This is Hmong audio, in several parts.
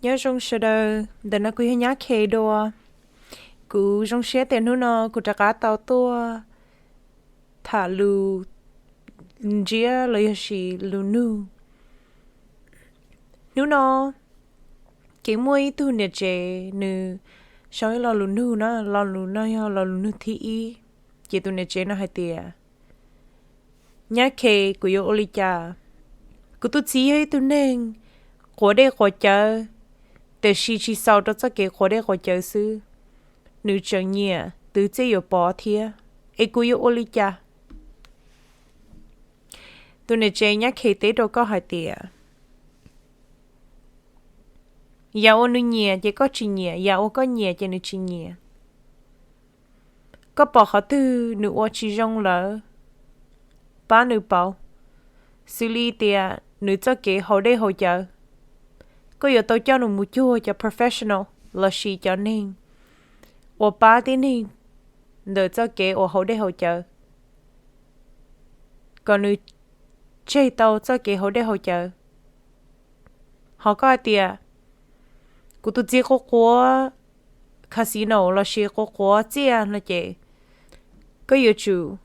Nyob zoo sawv daws, ntawm no kuv yog Nyab Khe dua. Kuv zoo siab tias hnub no kuv rov qab tau tuaj tham lus ntsiab los yog sis lus nug. Hnub no ces muaj ib tug niam tsev nws sau ib lo lus nug na, lo lus no yog lo lus nug thib ib. Ces tus niam tsev no hais tias, Nyab Khe, kuv yuav ua li cas? Kuv tus txiv yog ib tug neeg quav dej quav cawv, tiam sis tsis xaus rau txoj kev quav dej quav cawv xwb, nws tseem nyiam twv txiaj yuav pov thiab, es kuv yuav ua li cas? Tus niam tsev Nyab Khe teb rau koj hais tias, yam uas nws nyiam ces koj tsis nyiam, yam uas koj nyiam ces nws tsis nyiam. Koj pom qhov twg nws ua tsis zoo lawm, pab nws pauv. Xws li tias nws txoj kev haus dej haus cawv, koj yuav tau coj nws mus cuag cov professional los sis cov neeg uas pab tib neeg ntawm txoj kev uas haus dej haus cawv, kom nws tseg tau txoj kev haus dej haus cawv. Ho koj hais tias, kuv tus txiv quav quav casino los sis quav quav txiaj no ces koj yuav tsum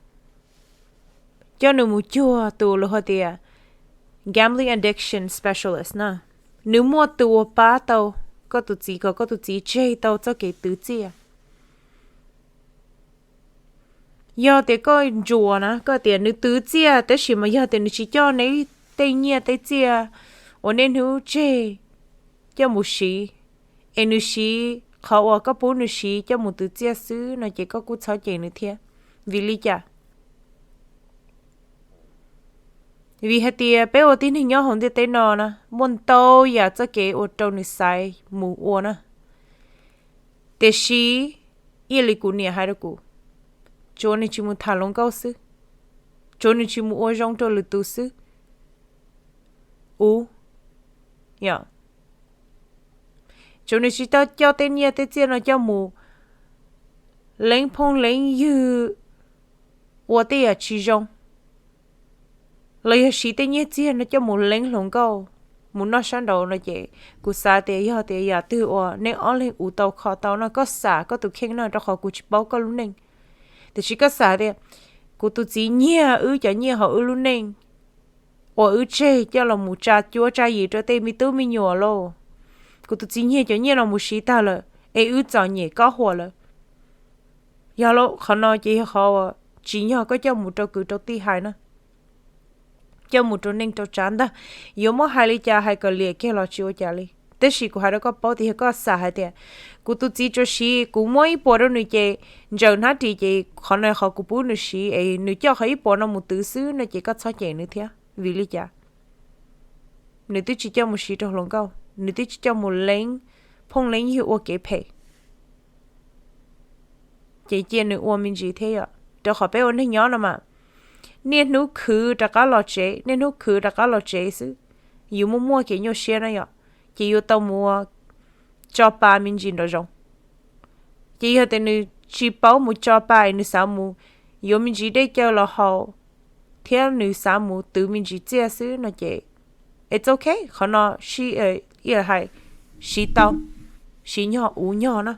coj nws mus cuag tus lus hais tias gambling addiction specialist na. Nws muaj tus uas pab tau koj tus txiv kom koj tus txiv tseg tau txoj kev twv txiaj. Yog tias koj ntsuas na, koj tias nws twv txiaj tab sis mas yog tias nws tsis coj neb tej nyiaj tej txiaj uas nej hnub tseg coj mus siv, es nws siv qhov uas koj pub nws siv coj mus twv txiaj xwb no ces koj kuj txhob cem nws thiab. Vim li cas? Vim hais tias peb ua tib neeg nyob hauv ntiaj teb no na, muaj ntau yam txoj kev ua rau nws xaiv mus ua na. Tiam sis, ib yam li kuv niam hais rau kuv, tsuav nws tsis mus tham hluas nkauj xwb, tsuav nws tsis mus ua zoo rau lwm tus xwb, ua, yog, tsuav nws tsis tau coj tej nyiaj tej txiaj no coj mus leej phooj leej ywg ua tej yam tsis zoo, los yog siv tej nyiaj txiag no coj mus leej hluas nkauj mus noj sab nraud no ces kuv xav tias yog tias yam twg uas nej ob leeg ua tau kho tau no koj xam koj tus kheej no rau qhov kuv tsis paub koj lub neej. Tiam sis koj xam tias kuv tus txiv nyiag wb cov nyiaj hauv wb lub neej uas wb tseg coj los mus tsa cuab tsa yim rau tej me tub me nyuam lauj. Kuv tus txiv nyiag cov nyiaj no mus siv tag lawm es wb txom nyem kob huam lawm. Yog lauj, qhov no ces yog qhov uas tsim nyog koj coj mus rau kwv rau tij hais na, coj mus rau neej rau tsav ntag. Yuav muab hais li cas hais kom liam kiag los tsis ua cas li. Tab sis kuv hais rau koj paub tias yog koj xam hais tias kuv tus txiv tsuas siv, kuv muab ib puas rau nws ces ntsaws hnab ris ces qhov no qhov kuv pub nws siv es nws coj qhov ib puas no mus twv xwb no ces koj txhob cem nws thiab. Vim li cas? Nws twb tsis coj mus siv rau hluas nkauj, nws twb tsis coj mus leej phooj leej ywg ua kev phem. Ces cia nws ua me ntsis thiab yom, rau qhov peb ua neeg nyob no mas, niaj hnub khwv rov qab los tsev, niaj hnub khwv rov qab los tsev xwb, yus muaj muaj kev nyuaj siab na yom, ces yuav tau mus ua tso pa me ntsis nraum zoov. Ces yog tias nws tsis paub mus tso pa es nws xav mus yuav me ntsis dej cawv los haus, thiab nws xav mus twv me ntsis txiaj xwb no ces, it's ok, qhov no sib, hais, siv tau, siv nyog uv nyog na.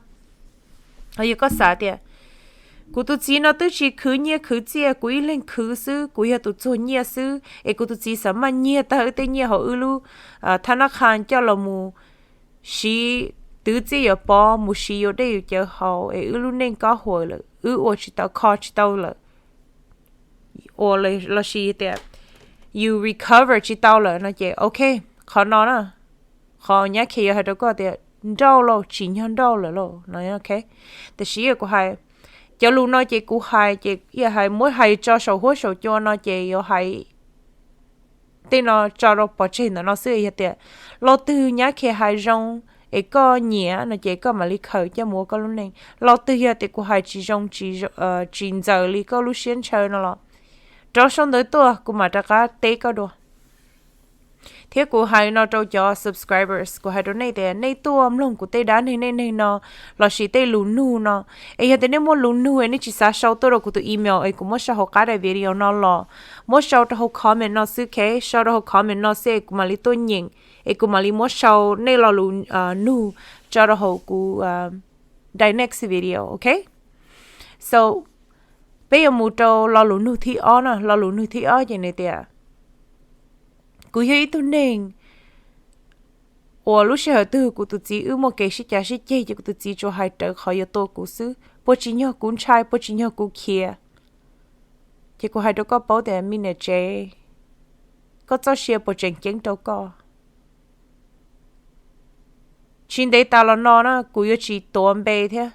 Ho yog koj xav tias kuv tus txiv no twb tsis khwv nyiaj khwv txiaj, kuv ib leeg khwv xwb, kuv yog tus txuag nyiaj xwb es kuv tus txiv xav maj nyiag tag wb tej nyiaj hauv wb lub thab nab qha coj los mus siv twv txiaj yuav pov, mus siv yuav dej yuav cawv haus es wb lub neej kob huam lawm, wb ua tsis tau kho tsis tau lawm, ua los sis tias yus recover tsis tau lawm no ces ok, qhov no na, qhov nyab khe yuav hais rau koj tias nrauj lauj, tsim nyog nrauj lawm lauj no. Tiam sis kuv hais, cov lus no ces kuv hais ces hais muab hais tso saum huab saum cua no ces yuav hais tej no tso rau pov tseg ntawm no xwb. Yog tias lo twg nyab khe hais zoo es koj nyiam no ces koj mam li khaws coj mus ua koj lub neej. Lo twg yog tias kuv hais tsis zoo, tsis ntxaws li koj lub siab ntshaw no los rov sau ntawv tuaj kuv mam rov qab teb koj dua. Thiab kuv hais no rau cov subscribers, kuv hais rau nej tias nej tuaj mloog kuv tej dab neeg neej neeg no los sis tej lus nug no, es yog tias nej muaj lus nug es nej tsis xav sau tuaj rau kuv tus email es kuv muab sau hauv qab daim video no los, muab sau rau hauv comment no xwb, ok, sau rau hauv comment no xwb es kuv mam li tuaj nyeem Es kuv mam li muab sau nej lo lus nug tso rau hauv kuv the next video, ok? So, peb yuav mus rau lo lus nug thib ob na. Lo lus nug thib ob ces nws tias, kuv yog ib tug neeg uas lub sij hawm twg kuv tus txiv wb muaj kev sib cav sib ceg ces kuv tus txiv tsuas hais rawv qhov yuav tua kuv xwb, puas tsim nyog kuv ntshai, puas tsim nyog kuv khiav? Ces kuv hais rau koj paub tias me niam tsev, koj txoj sia puas tseem ceeb rau koj? Tsis ntev tas los no na, kuv yuav tsis tuav npe thiab,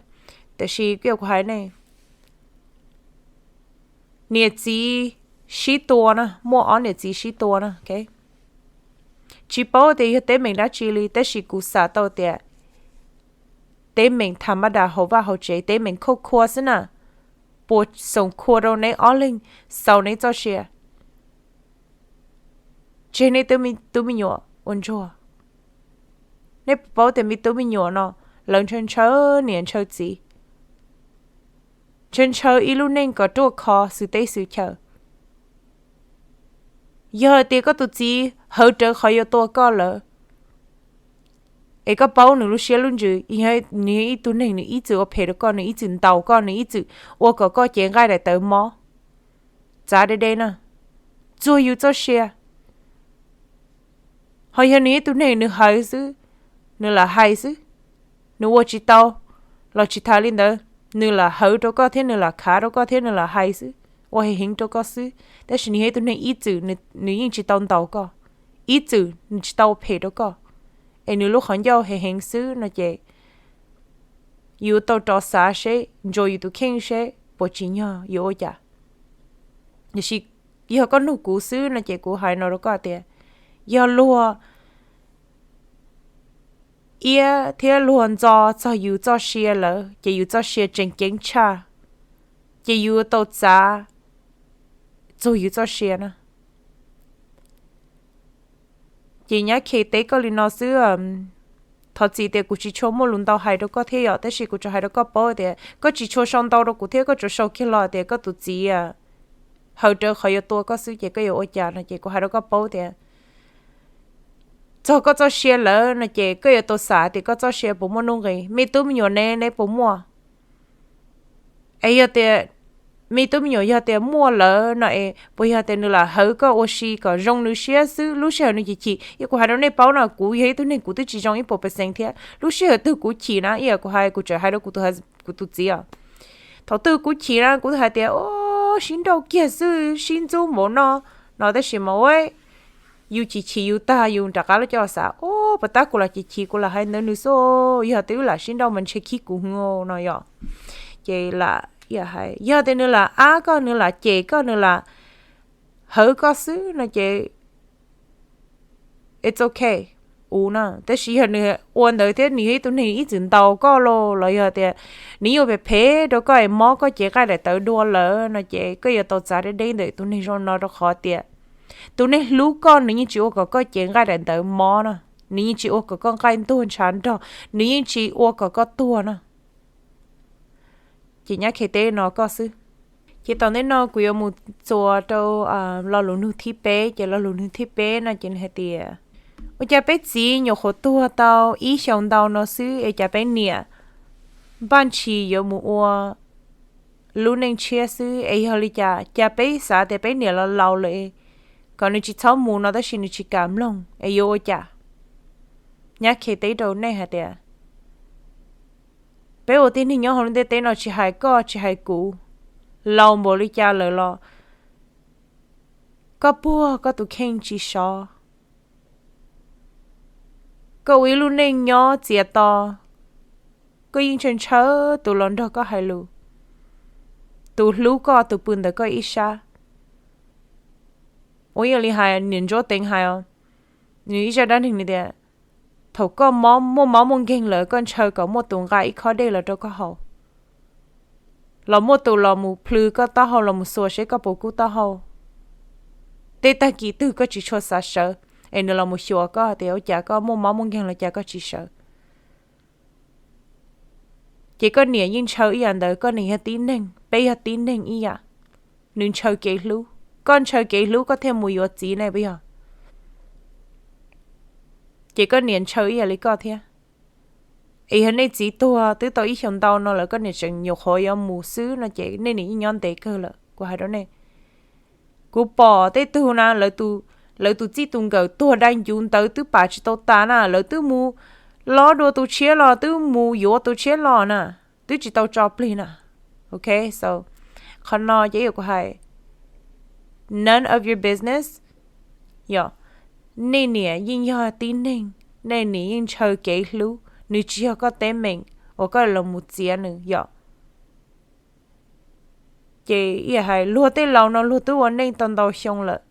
tiam sis kuv hais nej, niam txiv sib tua na, muaj ob niam txiv sib tua na, tsis paub tias yog teeb meem dab tsi li, tab sis kuv xav tau tias teeb meem tham mab das hauv vaj hauv tsev, teeb meem khauj khua xwb na, puas xoom khua rau neb ob leeg xaus neb txoj sia? Tseg nej tub me nyuam ua ntsuag. Nej puas paub tias me tub me nyuam no, lawv ntshaw ntshaw niam ntshaw txiv, ntshaw ntshaw ib lub neej kom ruaj khov xwm teb xwm chaw. Yog hais tias koj tus txiv hawv rawv qhov yuav tua koj lawm, es koj paub nws lub siab lub ntsws, nws yog ib tug neeg nws ib txwm ua phem rau koj, nws ib txwm ntaus koj, nws ib txwm ua kom koj cev nqaij daim tawv mob, txav deb deb na, txuag yus txoj sia. Ho yog nws ib tug neeg nws hawv xwb, nws lam hais xwb, nws ua tsis tau los tsis tas li ntawd, nws lam hawv rau koj thiab nws lam khav rau koj thiab nws lam hais xwb, ua heev heev rau koj xwb, tab sis nws yog ib tug neeg ib txwm nws yeej tsis tau ntaus koj, ib txwm nws tsis tau ua phem rau koj, es nws lub qhov ncauj heev heev xwb no ces yus tau rov xav seb, ntsuas yus tus kheej seb puas tsim nyog yuav ua cas. Tiam sis yog koj nug kuv xwb no ces kuv hais no rau koj tias, yog luag iab thiab luag ntxo txog yus txoj sia lawm ces yus txoj sia tseem ceeb tshaj, ces yus tau txav txug yus txoj sia na. Ces nyab khe teb koj li no xwb. Thov txim tias kuv tsis tshua muaj lus ntau hais rau koj thiab yom, tab sis kuv tsuas hais rau koj paub tias koj tsis tshua sau ntau rau kuv thiab, koj tsuas sau kiag los tias koj tus txiv hawv rawv qhov yuav tua koj xwb ces koj yuav ua cas no ces kuv hais rau koj paub tias txog koj txoj sia lawm no ces koj yuav tau xav tias koj txoj sia puas muaj nuj nqis, me tub me nyuam ne neb puas muaj. Es yog tias me tub me nyuam yog tias muaj lawm no es puas yog tias nws lam hawv koj ua si kom zoo nws siab xwb, lub sij hawm nws chim chim? Yog kuv hais rau nej paub no, kuv yog ib tug neeg kuv twb tsis zoo ib puas percent thiab, lub sij hawm twg kuv chim na, ib yam kuv hais kuv tseem hais rau kuv tus txiv os, thaum twg kuv chim na kuv hais tias o, sib nrauj kiag xwb sib ntxub npaum no no, tab sis mas ua yus chim chim yus tag yus rov qab los coj xav o, puas tab kuv lam chim chim kuv lam hais ntawd nws xwb, yog tias wb lam sib nrauj mas ntshe khib kuv hwv no yom. Ces lam hais yog tias nws lam ab koj, nws lam cem koj, nws lam hawv koj xwb no ces it's ok, u na. Tab sis yog nws ua ntawd thiab nws yog ib tug neeg ib txwm ntaus koj los los yog tias nws yuav phem phem rau koj es mob koj cev nqaij daim tawv dua lawm no ces koj yuav tau txav deb deb ntawm tus neeg zoo no, rau qhov tias tus neeg hlub koj nws yeej tsis ua kom koj cev nqaij daim ntawv mob na, nws yeej tsis ua kom koj nqaij ntuag ntshav nrog, nws yeej tsis ua kom koj tuag na. Ces nyab khe teb no koj xwb. Ces tom ntej no kuv yuav mus txuas rau lo lus nug thib peb. Ces lo lus nug thib peb no ces nws hais tias, ua cas peb txiv nyuam qhuav tuag tau ib xyoos ntau no xwb es cas peb niam npaj ntshis yuav mus ua lub neej tshiab xwb es yog li cas? Cas peb xav tias peb niam los laus lawm, kom nws tsis txhob mus no tab sis nws tsis kam mloog es yuav ua cas? Nyab khe teb rau nej hais tias, peb ua tib neeg nyob hauv lub ntiaj teb no tsis hais koj tsis hais kuv, laus npaum li cas lawm los koj puag koj tus kheej tsis sov. Koj ua ib lub neej nyob txias to, koj yeej ntshaw ntshaw tus los nrog koj hais lus, tus hlub koj tus pw ntawm koj ib sab. Ua ib yam li hais niam Ntsuab Teev hais os, nws ib zaj dab neeg nws tias, thaum koj muaj mob muaj nkeeg lawm koj ntshaw kom muaj tus nqa ib khob dej los rau koj haus, los muaj tus los mus plhws koj taub hau los mus xuas seb koj puas kub taub hau. Tej tag kis twg koj tsis tshua xav sawv es nws los mus xyuas koj tias ua cas koj muaj mob muaj nkeeg los cas koj tsis sawv. Ces koj niam yeej ntshaw ib yam ntawd, koj niam yog tib neeg, peb yog tib neeg ib yam. Nws ntshaw kev hlub, koj ntshaw kev hlub koj thiaj mus yuav txiv ne puas yog? Ces koj niam ntshaw ib yam li koj thiab. Es yog nej txiv tuag twb tau ib xyoos ntau no lawm, koj niam tseem nyuam qhuav yuav mus xwb no ces nej niam yeej nyob ntev kawg lawm. Kuv hais rau nej, kuv pom tej tug na, lawv tus txij tus nkawm tuag dai ncuv ntawd twb pam tsis tau tas na, lawv twb mus lob dua tus tshiab los, twb mus yuav tus tshiab los na, twb tsis tau tso plig na. Ok, so qhov no ces kuv hais, none of your business. Yog, nej niam yeej yog tib neeg, nej niam yeej ntshaw kev hlub, nws tsis yog koj teeb meem uas koj los mus txiav nws yom. Ces ib yam hais luag tej laus no luag twb ua neej tau ntau xyoo lawm,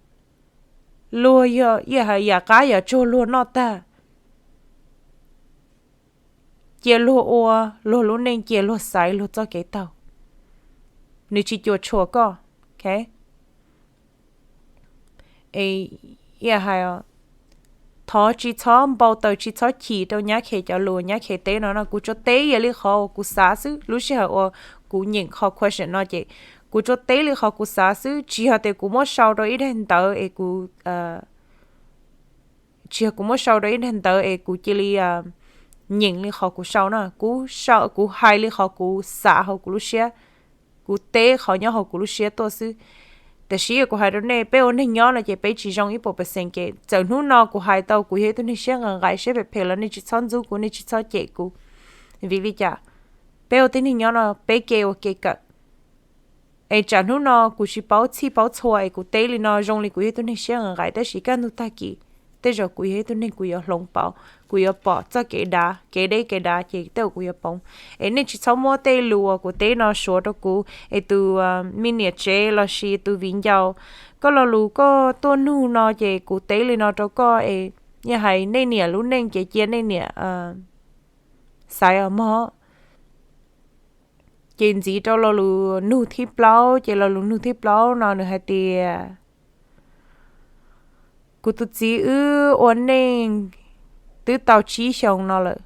luag yog ib yam hais yam qab yam tsuag luag noj tag, cia luag ua luag lub neej, cia luag xaiv luag txoj kev taug, nws tsis cuam tshuam koj. Ok, ib yam hais, thov tsis txhob npau taws, tsis txhob chim rau Nyab Khes cov lus Nyab Khes teb no no, kuv tsuas teb ib yam li qhov uas kuv xav xwb. Lub sij hawm uas kuv nyeem qhov question no ces kuv tsuas teb li qhov kuv xav xwb, tsis yog tias kuv muab sau rau ib daim ntawv es kuv tsis yog kuv muab sau rau ib daim ntawv es kuv cia li nyeem li qhov kuv sau na, kuv hais li qhov kuv xav hauv kuv lub siab, kuv teb qhov nyob hauv kuv lub siab tuaj xwb. Tiam sis kuv hais rau nej, peb ua neeg nyob no ces peb tsis zoo ib puas percent ces txawm hnub no kuv hais tau kuv yog ib tug neeg siab nqhis nqaim siab phem phem los nej tsis txhob ntxub kuv, nej tsis txhob cem kuv. Vim li cas? Peb ua tib neeg nyob no peb kev ua kev kawm. Es tsam hnub no kuv tsis paub txhij paub txhua es kuv teb li no zoo li kuv yog ib tug neeg siab nqhis nqaim, tab sis kaj ntug tag kis tej zaum kuv yog ib tug neeg kuv yuav hloov pauv, kuv yuav pom txoj kev dav, kev deb kev dav ces tej zaum kuv yuav poob. Es nej tsis txhob muab tej lus uas kuv teb no suav rau kuv es tus me niam tsev lossis tus viv ncaus, koj lo lus koj tuaj nug no ces kuv teb li no rau koj es yog hais nej niam lub neej ces cia nej niam xaiv os mog. Ces ntxiv rau lo lus nug thib plaub, ces lo lus nug thib plaub no nws hais tias, kuv tus txiv wb ua neej twb tau tsib xyoo no lawm,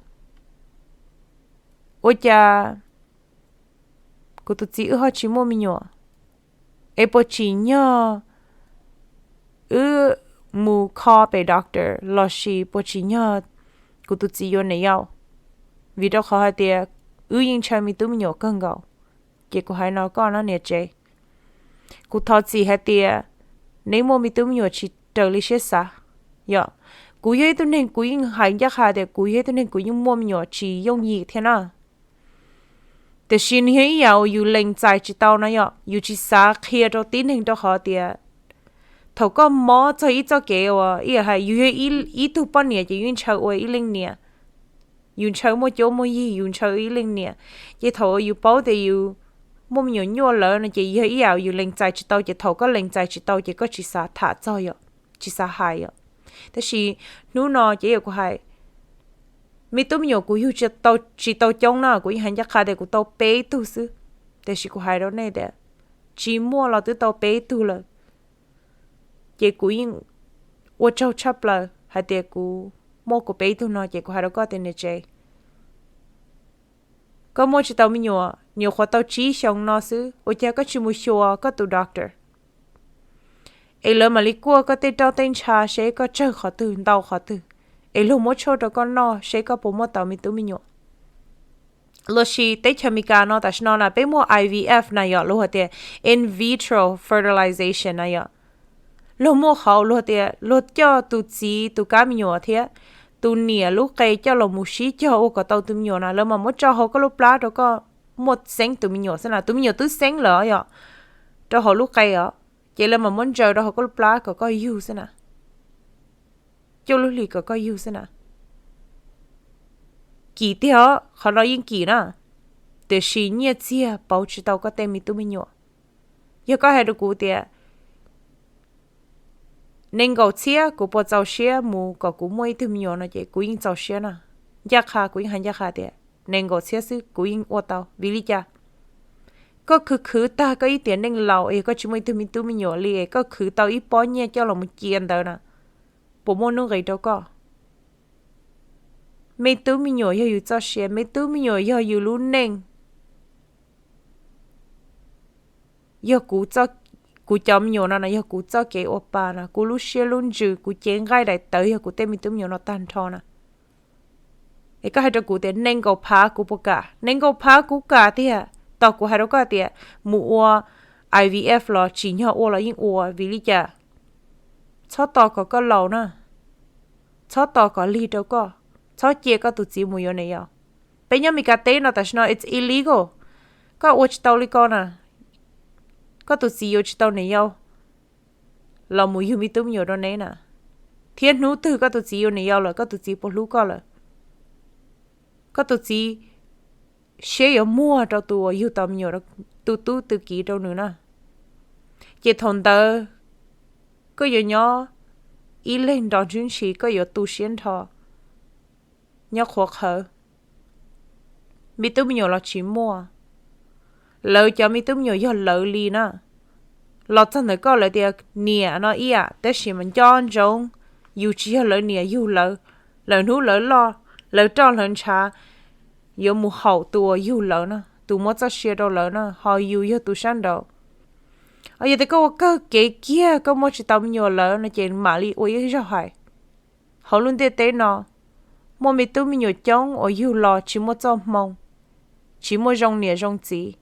ua cas kuv tus txiv wb ho tsis muaj me nyuam? Es puas tsim nyog wb mus kho pem doctor lossis puas tsim nyog kuv tus txiv yuav niam yau? Vim rau qhov hais tias wb yeej ntshaw me tub me nyuam kawg nkaus. Ces kuv hais no koj no niam tsev, kuv thov txim hais tias neb muaj me tub me nyuam tsis raws li siab xav. Yog, kuv yog ib tug neeg kuv yeej hais ncaj qha tias kuv yog ib tug neeg kuv yeej muaj me nyuam tsis yooj yim thiab na. Tiam sis nws yog ib yam uas yus lees txais tsis tau no yom, yus tsis xav qhia rau tib neeg rau qhov tias thaum koj mob txog ib txoj kev uas ib yam hais yus yog ib tug poj niam ces yus ntshaw ua ib leej niam, yus ntshaw muaj cuab muaj yig, yus ntshaw ib leej niam. Ces thaum uas yus paub tias yus muaj me nyuam nyuaj lawm no ces yog ib yam uas yus lees txais tsis tau, ces thaum koj lees txais tsis tau ces koj tsis xav tham txog yom, tsis xav hais yom. Tab sis hnub no ces yog kuv hais, me tub me nyuam kuv yug tsis tau coob na, kuv yeej hais ncaj qha tias kuv tau peb tug xwb. Tiam sis kuv hais rau nej tias tsis muaj los twb tau peb tug lawm. Ces kuv yeej ua tsaug tshaj plaws hais tias kuv muaj kuv peb tug no. Ces kuv hais rau koj tias niam tsev, koj muaj tsis tau me nyuam nyuam qhuav tau tsib xyoo no xwb, ua cas koj tsis mus xyuas koj tus doctor es lawv mam li kuaj koj tej roj tej ntsha seb koj tsawg qhov twg ntau qhov twg, es luag muab tshuaj rau koj noj seb koj puas muaj tau me tub me nyuam? Los sis teb chaws Amelikas no tam sim no na peb muaj I V F na yom, luag hais tias in vitro fertilization na yom. Luag muaj qhov luag tias luag coj tus txiv tus kab me nyuam thiab tus niam lub qe coj los mus sib cog ua kom tau tus me nyuam na, lawv mam muab tso hauv koj lub plab rau koj muaj xeeb tus me nyuam xwb na. Tus me nyuam twb xeeb lawm yom, rau hauv lub qe os, ces lawv mam muab ntsaws rau hauv koj lub plab kom koj yug xwb na. Cuaj lub hlis kom koj yug xwb na. Kim tiag os, qhov no yeej kim na, tiam sis nyiaj txiag pauv tsis tau koj tej me tub me nyuam. Yog koj hais rau kuv tias nees nkaum txhiab kuv puas txaus siab mus kom kuv muaj ib tug me nyuam no ces kuv yeej txaus siab na. Ncaj qha kuv yeej hais ncaj qha tias nees nkaum txhiab xwb kuv yeej ua tau. Vim li cas? Koj khwv khwv tag koj ib tiam neej laus es yog koj tsis muaj ib tug me tub me nyuam li es koj khwv tau ib pob nyiaj coj los mus cia ntawd na, puas muaj nuj nqis rau koj? Me tub me nyuam yog yus txoj sia, me tub me nyuam yog yus lub neej, yog kuv txoj Kuv cov me nyuam no na yog kuv txoj kev ua pa na, kuv lub siab lub ntsws, kuv cev nqaij daim tawv yog kuv tej me tub me nyuam no tag nrho na. Es koj hais rau kuv tias nees nkaum phav kuv puas kam? Nees nkaum phav kuv kam tiag. Tos kuv hais rau koj tias mus ua I V F los tsim nyog ua los yeej ua, vim li cas? Txhob tos kom koj laus na, txhob tos kom lig rau koj, txhob cia koj tus txiv mus yuav niam yau. Peb nyob Meskas teb no tam sim no it's illegal, koj ua tsis tau li ko na. Koj tus txiv yuav tsis tau niam yau los mus yug me tub me nyuam rau neb na, thiab hnub twg koj tus txiv yuav niam yau lawm, koj tus txiv puas hlub koj lawm? Koj tus txiv siab yuav muag rau tus uas yug tau me nyuam, tus tub tus kiv rau nws na. Ces thaum ntawd koj yuav nyob ib leeg nrov ntswb ntshis, koj yuav tu siab nrho, nyob qhuav qhawv, me tub me nyuam los tsis muaj. Lawv cov me tub me nyuam yog lawv li na, los txog ntawm koj lawv tias niam no ib yam, tab sis mas nco ntsoov, yus tsis yog lawv niam yug lawv. Lawv hnub lawv loj, lawv roj lawv ntshav yuav mus haum tus uas yug lawv na, tus muab txoj sia rau lawv na, ho yus yog tus sab nraud. Yog tias koj ua kawg kev kiag koj muaj tsis tau me nyuam lawm no ces mam li ua ib zaug hais. Hauv lub ntiaj teb no muaj me tub me nyuam coob uas yug los tsis muaj txoj hmoo, tsis muaj zoo niam zoo txiv,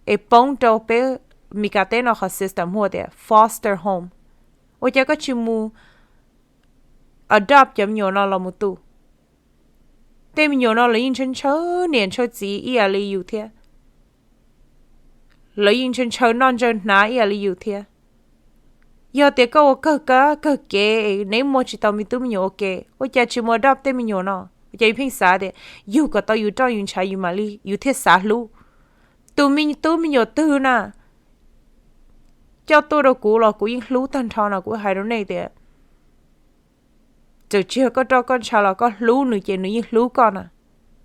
es poob rau peb Meskas teb no qhov system hu tias foster home. Ua cas koj tsis mus adopt cov me nyuam no los mus tu? Tej me nyuam no lawv yeej ntshaw ntshaw niam ntshaw txiv ib yam li yus thiab. Lawv yeej ntshaw ntshaw noj ntshaw hnav ib yam li yus thiab. Yog tias koj ua kawg kab kawg kev es neb muaj tsis tau me tub me nyuam ua ke, ua cas tsis mus adopt tej me nyuam no? Ua cas yus pheej xav tias yug kom tau yus roj yus ntshav yus mam li yus thiaj xav hlub? Tus me tub me nyuam twg na coj tuaj rau kuv los kuv yeej hlub tag nrho no. Kuv hais rau nej tias txawm tsis yog koj roj koj ntshav los koj hlub nws ces nws yeej hlub koj na.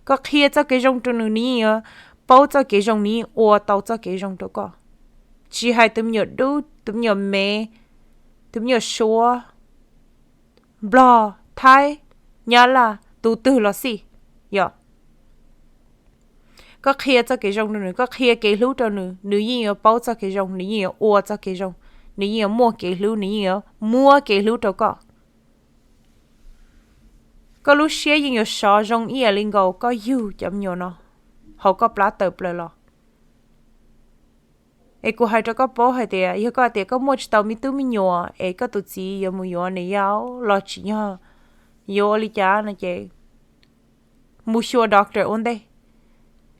Koj qhia txoj kev zoo rau nws, nws yeej yuav paub txoj kev zoo, nws yeej ua tau txoj kev zoo rau koj. Tsis hais tus me nyuam dub, tus me nyuam me, tus me nyuam suav, nplog, thaib, nyab laj, tus twg los xij, yog koj qhia txoj kev zoo rau nws, koj qhia kev hlub rau nws, nws yeej yuav paub txoj kev zoo, nws yeej yuav ua txoj kev zoo, nws yeej yuav muaj kev hlub, nws yeej yuav muab kev hlub rau koj. Koj lub siab yeej yuav sov zoo ib yam li nkaus koj yug cov me nyuam no hauv koj plab tawm plaws los. Es kuv hais rau koj paub hais tias yog koj hais tias koj muaj tsis tau me tub me nyuam es koj tus txiv yuav mus yuav niam yau los tsim nyog yuav ua li cas no ces mus xyuas doctor ua ntej.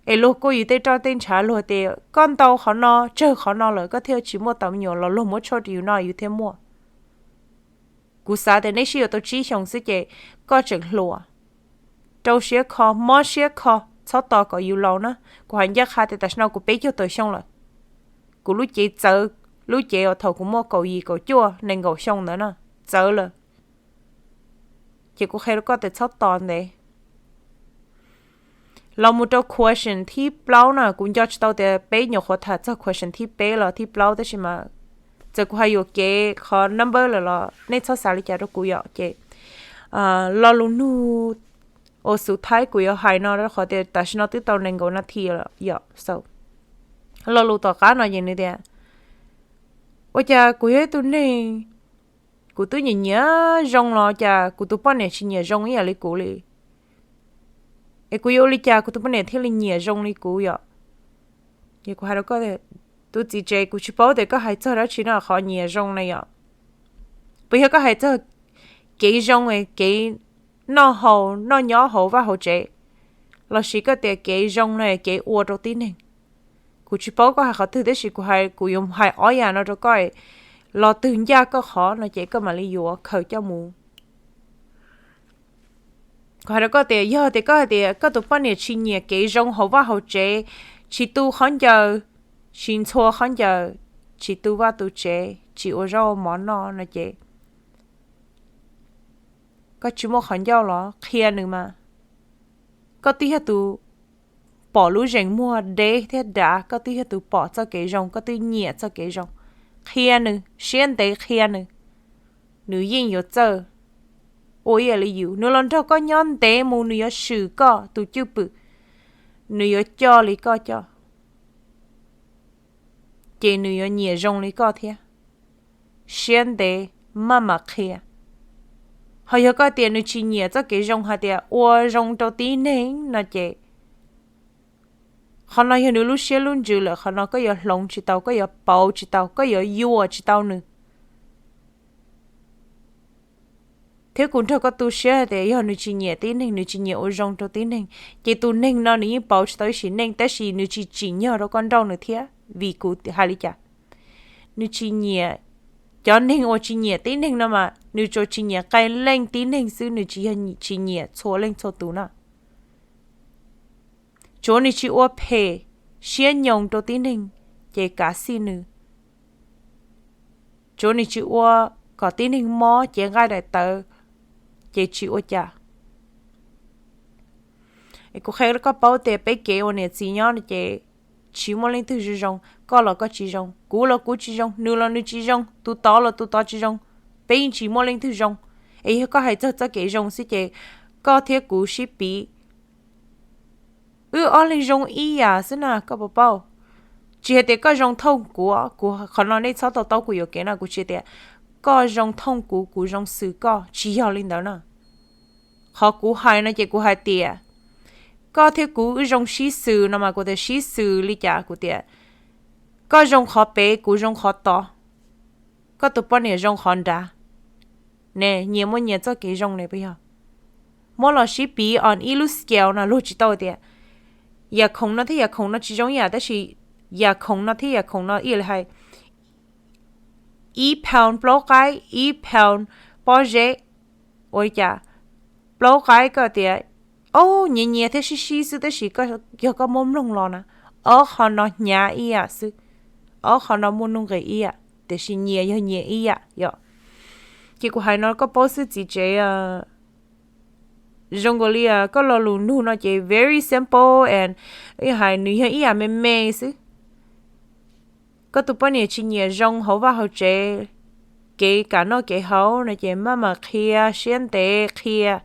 Es luag kuj yus tej roj tej ntshav, luag tias koj ntau qhov no tsawg qhov no lawm koj thiaj tsis muaj tau me nyuam los luag muab tshuaj rau yus no yus thiaj muaj. Kuv xav tias neb sib yuav tau tsib xyoos xwb ces koj tseem hluas, rau siab kho, mob siab kho, txhob tos kom yus laus na. Kuv hais ncaj qha tias tam sim no kuv peb caug tawm xyoo lawm. Kuv lub cev txawv, lub cev uas thaum kuv muaj kaum yim kaum cuaj nees nkaum xyoo ntawd na, txawv lawm. Ces kuv qhia rau koj tias txhob tos ntev. Los mus rau question thib plaub na, kuv nco tsis tau tias peb nyuam qhuav tham txog question thib peb los thib plaub, tab sis mas txawm kuv hais yuam kev qhov number lawm los nej txhob xav li cas rau kuv yom. Ces lo lus nug uas xub thawj kuv yuav hais no rau qhov tias tam sim no twb tau nees nkaum nas this lawm yom. So lo lus tom qab no ces nws tias, ua cas kuv yog ib tug neeg kuv twb nyiam nyiam zoo los cas kuv tus poj niam tsis nyiam zoo ib yam li kuv li? Es kuv yuav ua li cas kuv tus poj niam thiaj li nyiam zoo li kuv yom? Ces kuv hais rau koj, tus txiv tsev, kuv tsis paub tias koj hais txog dab tsi no qhov nyiam zoo na yom. Puas yog koj hais txog kev zoo, kev noj haus noj nyob hauv vaj hauv tsev, los sis koj tias kev zoo no kev ua rau tib neeg? Kuv tsis paub koj hais qhov twg tab sis kuv hais, kuv yuav hais ob yam no rau koj, los twg ncaj koj qhov no ces koj mam li yuav khaws coj mus. Kuv hais rau koj tias yog tias koj hais tias koj tus poj niam tsis nyiam kev zoo hauv vaj hauv tsev, tsis tu khaub ncaws, tsis ntxhua khaub ncaws, tsis tu vaj tu tsev, tsis ua zaub ua mov noj no ces koj tsis muaj qhov ncauj los qhia nws mas. Koj twb yog tus pom lub zeem muag deb thiab dav, koj twb yog tus pom txoj kev zoo, koj twb nyiam txoj kev zoo. Qhia nws, siab ntev qhia nws, nws yeej yuav txawj ua ib yam li yus. Nws los nrog koj nyob ntev mus nws yuav swm koj tus cwj pwm, nws yuav coj li koj coj, ces nws yuav nyiam zoo li koj thiab. siab ntev, maj mam qhia. Ho yog koj tias nws tsis nyiam txoj kev zoo hais tias ua zoo rau tib neeg no ces qhov no yog nws lub siab lub ntsws lawm, qhov no koj yuav hloov tsis tau, koj yuav pauv tsis tau, koj yuav yuam tsis tau nws. Thiab kuv nrog koj tu siab hais tias yog nws tsis nyiam tib neeg, nws tsis nyiam ua zoo rau tib neeg, ces tus neeg no nws yeej pauv tsis tau ib sim neej, tab sis nws tsis tsim nyog rau koj nrauj nws thiab. Vim kuv hais li cas? Nws tsis nyiam, cov neeg uas tsis nyiam tib neeg no mas nws tsuas tsis nyiam qee leej tib neeg xwb, nws tsis yog tsis nyiam txhua leej txhua tus no. Tsuav nws tsis ua phem siab nyoos rau tib neeg, ces kav xij nws. Tsuav nws tsis ua kom tib neeg mob cev nqaij daim tawv, ces tsis ua cas. Kuv qhia koj paub tias peb kev ua niam txiv nyob no ces tsis muaj leej twg zoo zoo, koj los koj tsis zoo, kuv los kuv tsis zoo, nws los nws tsis zoo, tus tod los tus tod tsis zoo, peb yeej tsis muaj leej twg zoo. Es yog koj hais txog txoj kev zoo xwb ces koj thiab kuv sib piv, wb ob leeg zoo ib yam xwb na, koj puas paub? Tsis hais tias koj zoo thooj kuv, kuv qhov no nej txhob tau taub kuv yuam kev no, kuv tsis tias koj zoo thooj kuv, kuv zoo xws koj, tsis yog li ntawd na. Qhov kuv hais no ces kuv hais tias koj thiab kuv wb zoo sib xws no mas kuv tias sib xws li cas, kuv tias koj zoo qhov pem, kuv zoo qhov tod, koj tus poj niam zoo qhov nrad. Ne, nyias muaj nyias txoj kev zoo ne puas yog? Muab los sib piv on ib lub scale no luag tsis tau tias yam khoom no thiab yam khoom no tsis zoo ib yam, tab sis yam khoom no thiab yam khoom no ib yam li hais ib pound plaub qaib, ib pound pob zeb, ua li cas plaub qaib koj tias, o, nyias nyias thiab sib sib xwb, tab sis yog koj muab mloog los na, ob qho no hnyav ib yam xwb, ob qho no muaj nuj nqis ib yam, tiam sis nyias yog nyias ib yam yom. Ces kuv hais no koj paub xwb txiv tsev. Zoo nkaus li koj lo lus nug no ces very simple and hais nws yog ib yam me me xwb. Koj tus poj niam tsis nyiam zoo hauv vaj hauv tsev, kev kam noj kev haus no ces maj mam qhia, siab ntev qhia.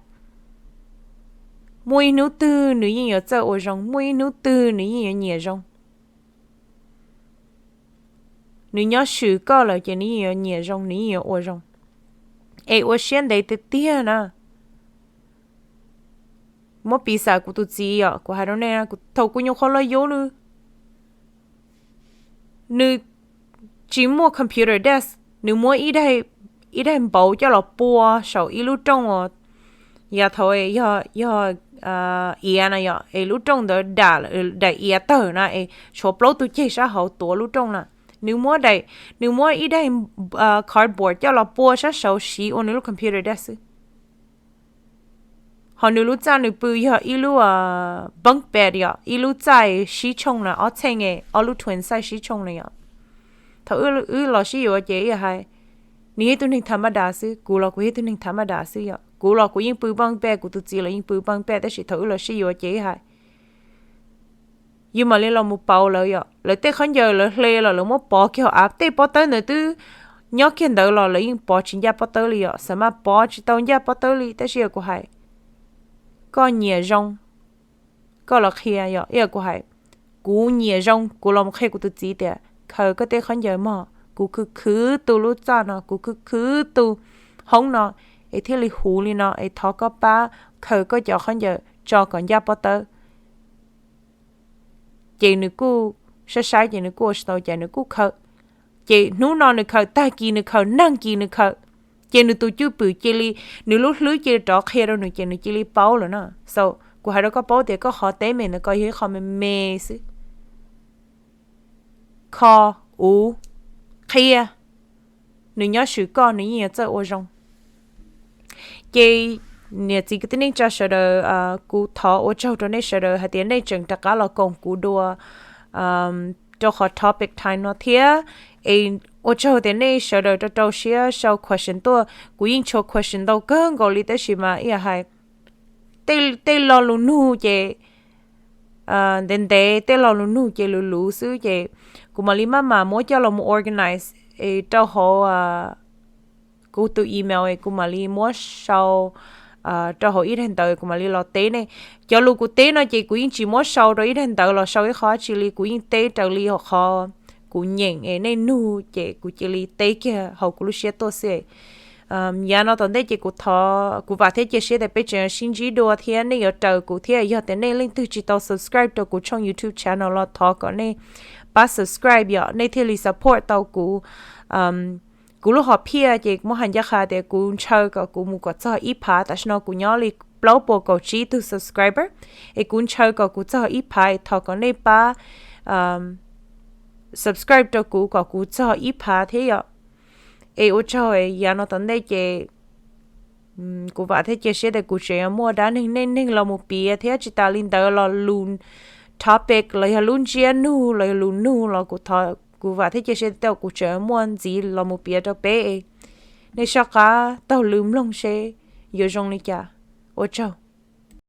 Muaj ib hnub twg nws yeej yuav txawj ua zoo, muaj ib hnub twg nws yeej yuav nyiam zoo. Nws nyob swm koj lawm ces nws yeej yuav nyiam zoo, nws yeej yuav ua zoo. Es ua siab ntev tiag tiag na. Muab piv xam kuv tus txiv os, kuv hais rau nej, thaum kuv nyuam qhuav los yuav nws, nws tsis muaj computer desk, nws muab ib daim npaum coj los pua saum ib lub rooj uas yav thaum yog iav na yom, es lub rooj ntawd daim iav tawg na es tshuav plaub tug ceg sab hauv tuav lub rooj na. Nws muab, nws muab ib daim cardboard coj los pua sab saud siv ua nws lub computer desk xwb. Ho nws lub txaj nws pw yog ib lub bunk bed yom, ib lub txaj sib tshooj na, ob txheej, ob lub twin size sib tshooj na yom. Thaum wb los sib yuav ces ib yam hais, nws yog ib tug neeg tha maj das xwb, kuv los kuv yog ib tug neeg tha maj das xwb yom. Kuv los kuv yeej pw bunk bed, kuv tus txiv los yeej pw bunk bed, tab sis thaum wb los sib yuav ces ib hais yus mam li los mus pauv lawv yom. Lawv tej khaub ncaws lawv hle los lawv muab pov kiag hauv av, tej pob tawb ntawd twb nyob kiag ntawd los lawv yeej pov tsis ncaj pob tawb li yom, xav mas pov tsis tau ncaj pob tawb li. Tab sis yog kuv hais koj nyiam zoo, koj los qhia yom, ib yam kuv hais kuv nyiam zoo, kuv los mus qhia kuv tus txiv tias khaws koj tej khaub ncaws mog, kuv khwv khwv tu lub txaj no, kuv khwv khwv tu hoob no, es thiaj li huv li no, es thov koj pab khaws koj cov khaub ncaws tso kom ncaj pob tawb. Ces nws kuj saib saib ces nws kuj ua tsis tau cas nws kuj khaws. Ces hnub no nws khaws, tag kis nws khaws, nag kis nws khaws. Ces nws tus cwj pwm cia li, nws lub hlwb cia li rov qhia rau nws ces nws cia li paub lawm na. So kuv hais rau koj paub tias koj qhov teeb meem ntawd ko yog ib qho me me xwb. Kho, uv, qhia, nws nyob swm koj nws yeej yuav txawj ua zoo. Ces niam txiv kwv tij neej tsa sawv daws, kuv thov ua tsaug rau nej sawv daws hais tias nej tseem rov qab los koom kuv dua rau qhov topic time no thiab. Es ua tsaug tias nej sawv daws rau rau siab sau question tuaj. Kuv yeej tshuav question ntau kawg nkaus li tab sis mas ib yam hais tej lo lus nug ces ntev ntev, tej lo lus nug ces luv luv xwb ces kuv mam li maj mam muab coj los mus organize es rau hauv kuv tus email es kuv mam li muab sau rau hauv ib daim ntawv, kuv mam li los teb nej. Cov lus kuv teb no ces kuv yeej tsis muab sau rau ib daim ntawv los sau ib qho dab tsi li, kuv yeej teb raws li hauv qhov kuv nyeem es nej nug ces kuv cia li teb kiag hauv kuv lub siab tuaj xwb. Yav no tom ntej ces kuv thov, kuv vam thiab cia siab tias peb tseem sib ntsib dua thiab nej yuav raws kuv thiab. Yog tias nej leej twg tsis tau subscribe rau kuv tshooj YouTube channel los thov kom nej pab subscribe yom, nej thiaj li support tau kuv. Kuv lub hom phiaj ces muab hais ncaj qha tias kuv ntshaw kom kuv mus kom txog ib phav. Tam sim no kuv nyob li plaub puas kaum tsib tug subscriber, es kuv ntshaw kom kuv txog ib phav es thov kom nej pab subscribe rau kuv kom kuv txog ib phav thiab yom. Es ua tsaug, yav no tom ntej ces kuv vam thiab cia siab tias kuv tseem yuav muaj dab neeg neej neeg los mus piav thiab tsis tas li ntawd los lus topic los yog lub ntsiab nug los yog lus nug los kuv thov, kuv vam thiab cia siab tias kuv tseem muaj ntxiv los mus piav rau peb. Nej soj qab taug lw mloog seb yuav zoo li cas. Ua tsaug.